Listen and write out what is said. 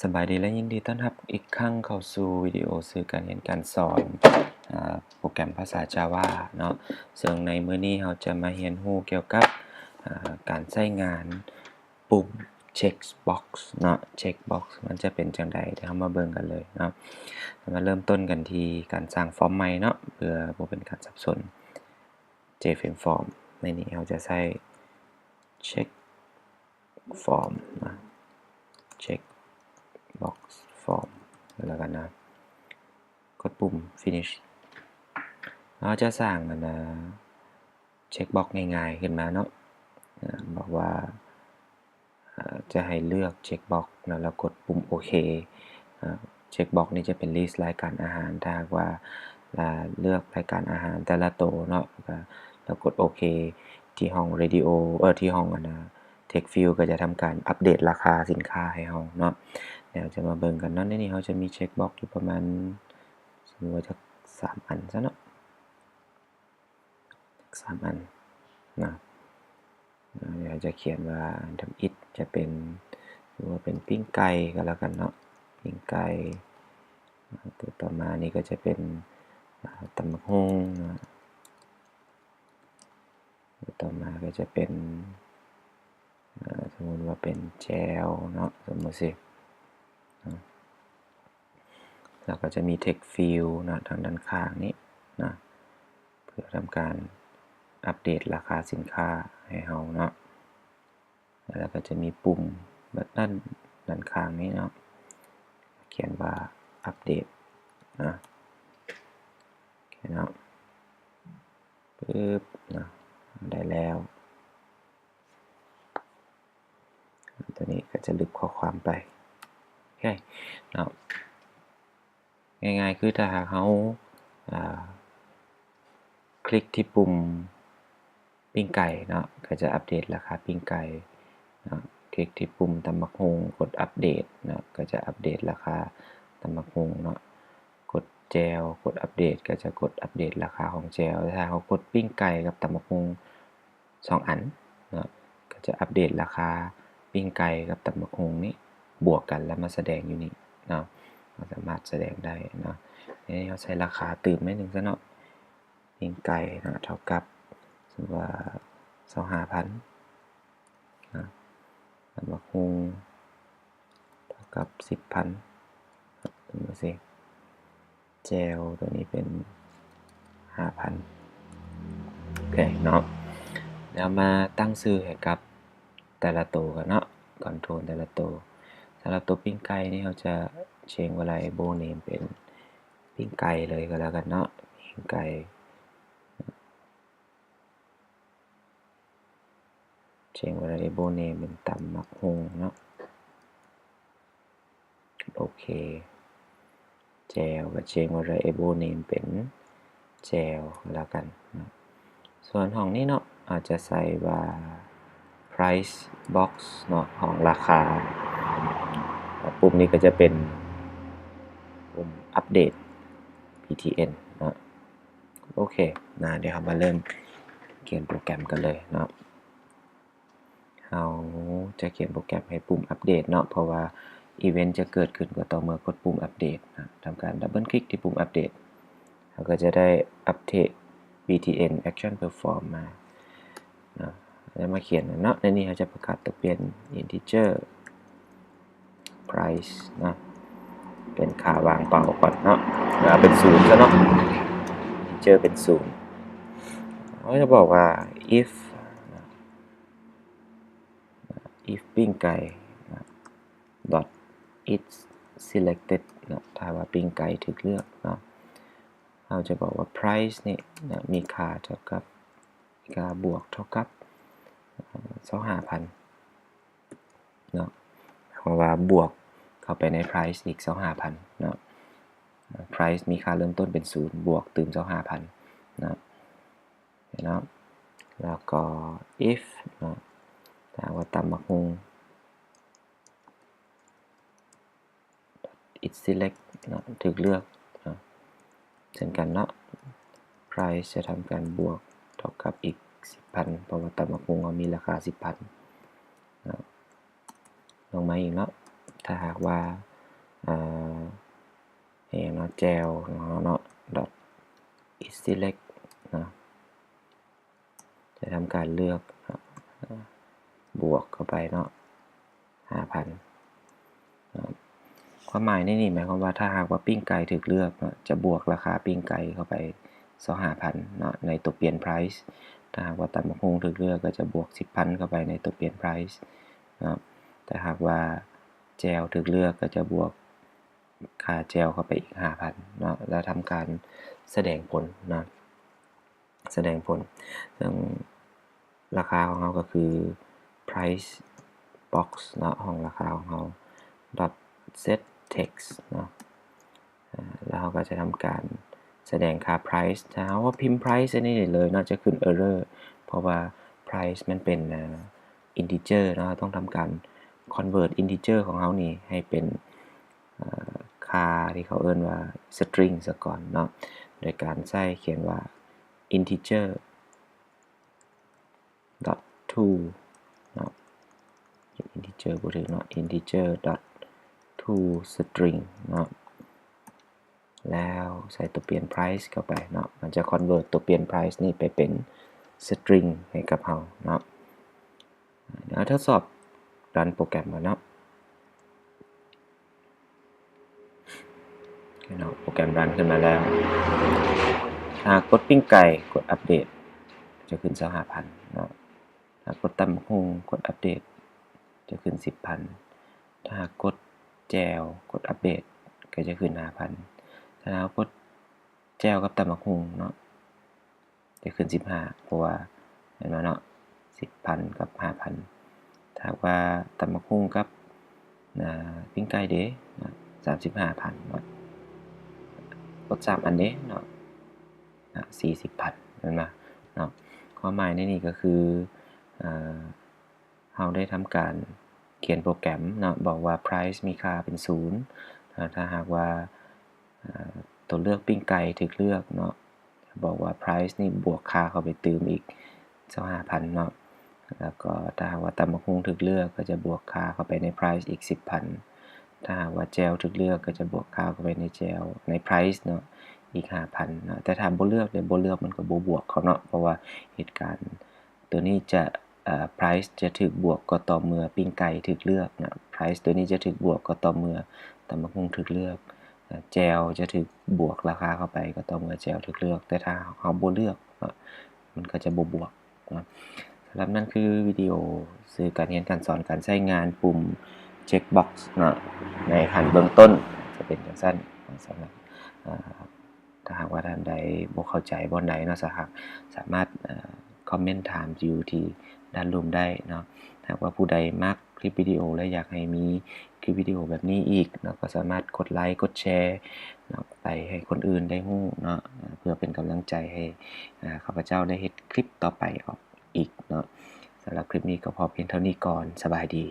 ສະບາຍດີ ແລະ ຍິນດີຕ້ອນຮັບອີກຄັ້ງເຂົ້າສູ່ວິດີໂອສື່ການຮຽນການສອນ ອາ ໂປຣແກຣມພາສາ Java ເນາະ. ເຊິ່ງໃນມື້ນີ້ເຮົາຈະມາຮຽນຮູ້ກ່ຽວກັບ ອາ ການໃຊ້ງານປຸ່ມ checkbox ເນາະ. checkbox ມັນຈະເປັນຈັ່ງໃດ? ດຽວເຮົາມາເບິ່ງກັນເລີຍເນາະ. ມາເລີ່ມຕົ້ນກັນທີ່ການສ້າງຟອມໃໝ່ເນາະ ເພື່ອບໍ່ເປັນການສັບສົນ. JFrame Form ໃນນີ້ເຮົາຈະໃຊ້ check form ນະ checkbox form ແລ້ວກັນນະ ກົດປຸ່ມ finish. ເຮົາຈະສ້າງອັນນະ checkbox ງ່າຍໆຂຶ້ນມາເນາະ ອາ ບອກວ່າ ອາ ຈະໃຫ້ເລືອກ checkbox ເນາະ ແລ້ວກົດປຸ່ມໂອເຄ. ອາ checkbox ນີ້ຈະເປັນ list ລາຍການອາຫານ. ຖ້າຫາກວ່າ ອາ ເລືອກລາຍການອາຫານແຕ່ລະໂຕເນາະ ແລ້ວກໍ ແລ້ວກົດໂອເຄ ທີ່ຫ້ອງ radio ເອີ ທີ່ຫ້ອງອັນນະ text field ກໍຈະທຳການອັບເດດລາຄາສິນຄ້າໃຫ້ເຮົາເນາະ. ດຽວເຮົາຈະມາເບິ່ງກັນເນາະ. ໃນນີ້ເຮົາຈະມີ checkbox ຢູ່ປະມານ ສົມມຸດວ່າຈັກສາມອັນຊະເນາະ ສາມອັນນະ. ດຽວຈະຂຽນວ່າທຳອິດຈະເປັນ ຫຼືວ່າເປັນປີ້ງໄກ່ກໍແລ້ວກັນເນາະ ປີ້ງໄກ່. ຕົວຕໍ່ມານີ້ກໍຈະເປັນ ອາ ຕຳບັກຫຸ່ງເນາະ. ຕົວຕໍ່ມາກໍຈະເປັນ ອາ ສົມມຸດວ່າເປັນແຈ່ວເນາະ ສົມມຸດຊິເນາະ. ແລ້ວກໍຈະມີ text field ເນາະ ທາງດ້ານຂ້າງນີ້ເນາະ ເພື່ອທຳການອັບເດດລາຄາສິນຄ້າໃຫ້ເຮົາເນາະ. ແລ້ວກໍຈະມີປຸ່ມແບບນັ້ນ ດ້ານຂ້າງນີ້ເນາະ ຂຽນວ່າອັບເດດເນາະ. ໂອເຄເນາະ ປຶບເນາະ ໄດ້ແລ້ວ. ຕົວນີ້ກໍຈະລຶບຂໍ້ຄວາມໄປ ໂອເຄເນາະ. ງ່າຍໆຄືຖ້າຫາກເຮົາ ອາ ຄລິກທີ່ປຸ່ມປີ້ງໄກ່ເນາະ ກໍຈະອັບເດດລາຄາປີ້ງໄກ່ເນາະ. ຄລິກທີ່ປຸ່ມຕຳບັກຫຸ່ງ ກົດອັບເດດເນາະ ກໍຈະອັບເດດລາຄາຕຳບັກຫຸ່ງເນາະ. ກົດແຈ່ວ ກົດອັບເດດ ກໍຈະກົດອັບເດດລາຄາຂອງແຈ່ວ. ຖ້າເຮົາກົດປີ້ງໄກ່ກັບຕຳບັກຫຸ່ງ ສອງອັນເນາະ ກໍຈະອັບເດດລາຄາປີ້ງໄກ່ກັບຕຳບັກຫຸ່ງນີ້ບວກກັນ ແລ້ວມາສະແດງຢູ່ນີ້ເນາະ ເຮົາສາມາດສະແດງໄດ້ເນາະ. ໃນນີ້ເຮົາໃສ່ລາຄາຕື່ມໜ້ອຍໜຶ່ງຊະເນາະ ປີ້ງໄກ່ເນາະ ເທົ່າກັບ ສົມມຸດວ່າ ຊາວຫ້າພັນເນາະ ຕຳບັກຫຸ່ງ ເທົ່າກັບ ສິບພັນ ຈັ່ງຊີ້. ແຈ່ວຕົວນີ້ເປັນ ຫ້າພັນ ໂອເຄເນາະ. ແລ້ວມາຕັ້ງຊື່ໃຫ້ກັບແຕ່ລະໂຕກັນເນາະ ຄອນໂທຣນແຕ່ລະໂຕ. ສຳລັບຕົວປີ້ງໄກ່ນີ້ ເຮົາຈະ change variable name ເປັນປີ້ງໄກ່ເລີຍກໍແລ້ວກັນເນາະ ປີ້ງໄກ່. change variable name ເປັນຕຳໝາກຫຸ່ງເນາະ ໂອເຄ. ແຈ່ວກໍ change variable name ເປັນແຈ່ວແລ້ວກັນເນາະ. ສ່ວນຫ້ອງນີ້ເນາະ ອາດຈະໃສ່ວ່າ price box ເນາະ ຫ້ອງລາຄາ. ປຸ່ມນີ້ກໍຈະເປັນປຸ່ມອັບເດດ BTN ເນາະ. ໂອເຄນະ ດຽວເຮົາມາເລີ່ມຂຽນໂປຣແກຣມກັນເລີຍເນາະ. ເຮົາຈະຂຽນໂປຣແກຣມໃຫ້ປຸ່ມອັບເດດເນາະ ເພາະວ່າ event ຈະເກີດຂຶ້ນກໍຕໍ່ເມື່ອກົດປຸ່ມອັບເດດນະ. ທຳການ double click ທີ່ປຸ່ມອັບເດດ ເຮົາກໍຈະໄດ້ update BTN action perform ມາເນາະ. ແລ້ວມາຂຽນເນາະ ໃນນີ້ເຮົາຈະປະກາດຕົວປ່ຽນ integer price ເນາະ ເປັນຄ່າວ່າງເປົ່າກ່ອນເນາະ ເອົາເປັນສູນຊະເນາະ ເຈີເປັນສູນ. ເຮົາຈະບອກວ່າ if ເນາະ if ປີ້ງໄກ່ເນາະ dot is selected ເນາະ ຖ້າວ່າປີ້ງໄກ່ຖືກເລືອກເນາະ ເຮົາຈະບອກວ່າ price ນີ້ເນາະ ມີຄ່າເທົ່າກັບ ກະບວກເທົ່າກັບ ເອີ່ ຊາວຫ້າພັນເນາະ ເພາະວ່າບວກເຂົ້າໄປໃນ price ອີກຊາວຫ້າພັນເນາະ. price ມີຄ່າເລີ່ມຕົ້ນເປັນສູນ ບວກຕື່ມຊາວຫ້າພັນເນາະ ເນາະ. ແລ້ວກໍ if ເນາະ ຖ້າວ່າຕຳໝາກຫຸ່ງ is select ເນາະ ຖືກເລືອກເນາະ ເຊັ່ນກັນເນາະ price ຈະທຳການບວກເທົ່າກັບອີກສິບພັນ ເພາະວ່າຕຳໝາກຫຸ່ງເຮົາມີລາຄາສິບພັນເນາະ. ລົງມາອີກເນາະ ຖ້າຫາກວ່າ ອ່າ ອີຫຍັງເນາະ gel ຂອງເຮົາເນາະ dot select ເນາະ ຈະທຳການເລືອກ ບວກເຂົ້າໄປເນາະ ຫ້າພັນເນາະ. ຄວາມໝາຍໃນນີ້ໝາຍຄວາມວ່າ ຖ້າຫາກວ່າປີ້ງໄກ່ຖືກເລືອກເນາະ ຈະບວກລາຄາປີ້ງໄກ່ເຂົ້າໄປຊາວຫ້າພັນເນາະ ໃນຕົວປ່ຽນ price. ຖ້າຫາກວ່າຕຳບັກຫຸ່ງຖືກເລືອກ ກໍຈະບວກສິບພັນເຂົ້າໄປໃນຕົວປ່ຽນ price ເນາະ. ແຕ່ຫາກວ່າ gel ຖືກເລືອກ ກໍຈະບວກຄ່າ gel ເຂົ້າໄປອີກຫ້າພັນເນາະ ແລ້ວທຳການສະແດງຜົນເນາະ ສະແດງຜົນ. ເຊິ່ງລາຄາຂອງເຮົາກໍຄື price box ເນາະ ຫ້ອງລາຄາຂອງເຮົາ dot set text ເນາະ ອາ ແລ້ວເຮົາກໍຈະທຳການສະແດງຄ່າ price. ຖ້າເຮົາວ່າພິມ price ໃສ່ນີ້ໄດ້ເລີຍເນາະ ຈະຂຶ້ນ error ເພາະວ່າ price ມັນເປັນ ອາ integer ເນາະ ເຮົາຕ້ອງທຳການ convert integer ຂອງເຮົານີ້ໃຫ້ເປັນ ເອີ ຄ່າທີ່ເຂົາເອີ້ນວ່າ string ຊະກ່ອນເນາະ ໂດຍການໃຊ້ຂຽນວ່າ integer dot to ເນາະ integer ບໍ່ຖືກເນາະ integer dot to string ເນາະ ແລ້ວໃສ່ຕົວປ່ຽນ price ເຂົ້າໄປເນາະ ມັນຈະ convert ຕົວປ່ຽນ price ນີ້ໄປເປັນ string ໃຫ້ກັບເຮົາເນາະ. ດຽວທົດສອບ run ໂປຣແກຣມກ່ອນເນາະ. ເນາະ ໂປຣແກຣມ run ຂຶ້ນມາແລ້ວ. ຖ້າກົດປີ້ງໄກ່ ກົດອັບເດດ ຈະຂຶ້ນຊາວຫ້າພັນເນາະ. ຖ້າກົດຕຳບັກຫຸ່ງ ກົດອັບເດດ ຈະຂຶ້ນສິບພັນ. ຖ້າກົດ gel ກົດອັບເດດ ກໍຈະຂຶ້ນຫ້າພັນ. ຖ້າເຮົາກົດ gel ກັບຕຳບັກຫຸ່ງເນາະ ຈະຂຶ້ນສິບຫ້າ ເພາະວ່າ ເຫັນບໍ່ເນາະ ສິບພັນກັບຫ້າພັນ. ຖ້າຫາກວ່າຕຳບັກຫຸ່ງກັບ ອາ ປີ້ງໄກ່ເດ ສາມສິບຫ້າພັນເນາະ ກົດສາມອັນເດເນາະ ສີ່ສິບພັນ ແມ່ນບໍ່ເນາະ. ຄວາມໝາຍໃນນີ້ກໍຄື ອາ ເຮົາໄດ້ທຳການຂຽນໂປຣແກຣມເນາະ ບອກວ່າ price ມີຄ່າເປັນສູນ ຖ້າຫາກວ່າ ອາ ຕົວເລືອກປີ້ງໄກ່ຖືກເລືອກເນາະ ບອກວ່າ price ນີ້ບວກຄ່າເຂົ້າໄປຕື່ມອີກຊາວຫ້າພັນເນາະ. ແລ້ວກໍຖ້າຫາກວ່າຕຳບັກຫຸ່ງຖືກເລືອກ ກໍຈະບວກຄ່າເຂົ້າໄປໃນ price ອີກສິບພັນ. ຖ້າຫາກວ່າ gel ຖືກເລືອກ ກໍຈະບວກຄ່າເຂົ້າໄປໃນ gel ໃນ price ເນາະ ອີກຫ້າພັນເນາະ. ແຕ່ຖ້າບໍ່ເລືອກເດ ບໍ່ເລືອກມັນກໍບໍ່ບວກເຂົາເນາະ ເພາະວ່າເຫດການ ຕົວນີ້ຈະ ເອີ price ຈະຖືກບວກກໍຕໍ່ເມື່ອປີ້ງໄກ່ຖືກເລືອກນະ. price ຕົວນີ້ຈະຖືກບວກກໍຕໍ່ເມື່ອຕຳບັກຫຸ່ງຖືກເລືອກ. ເອີ gel ຈະຖືກບວກລາຄາເຂົ້າໄປກໍຕໍ່ເມື່ອ gel ຖືກເລືອກ. ແຕ່ຖ້າເຮົາບໍ່ເລືອກເນາະ ມັນກໍຈະບໍ່ບວກເນາະ. ສຳລັບນັ້ນຄືວິດີໂອສື່ການຮຽນການສອນການໃຊ້ງານປຸ່ມ checkbox ເນາະ ໃນຂັ້ນເບື້ອງຕົ້ນ ຈະເປັນຈັ່ງຊັ້ນ. ສຳລັບ ເອີ ຖ້າຫາກວ່າທ່ານໃດບໍ່ເຂົ້າໃຈບ່ອນໃດເນາະ ສາ ສາມາດ ເອີ ຄອມເມັນຖາມຢູ່ທີ່ດ້ານລຸ່ມໄດ້ເນາະ. ຫາກວ່າຜູ້ໃດມັກຄລິບວິດີໂອ ແລະ ຢາກໃຫ້ມີຄລິບວິດີໂອແບບນີ້ອີກເນາະ ກໍສາມາດກົດໄລ ກົດແຊເນາະ ໄປໃຫ້ຄົນອື່ນໄດ້ຮູ້ເນາະ ເພື່ອເປັນກຳລັງໃຈໃຫ້ ເອີ ຂ້າພະເຈົ້າໄດ້ເຮັດຄລິບຕໍ່ໄປອອກອີກເນາະ. ສຳລັບຄລິບນີ້ກໍພໍພຽງເທົ່ານີ້ກ່ອນ. ສະບາຍດີ.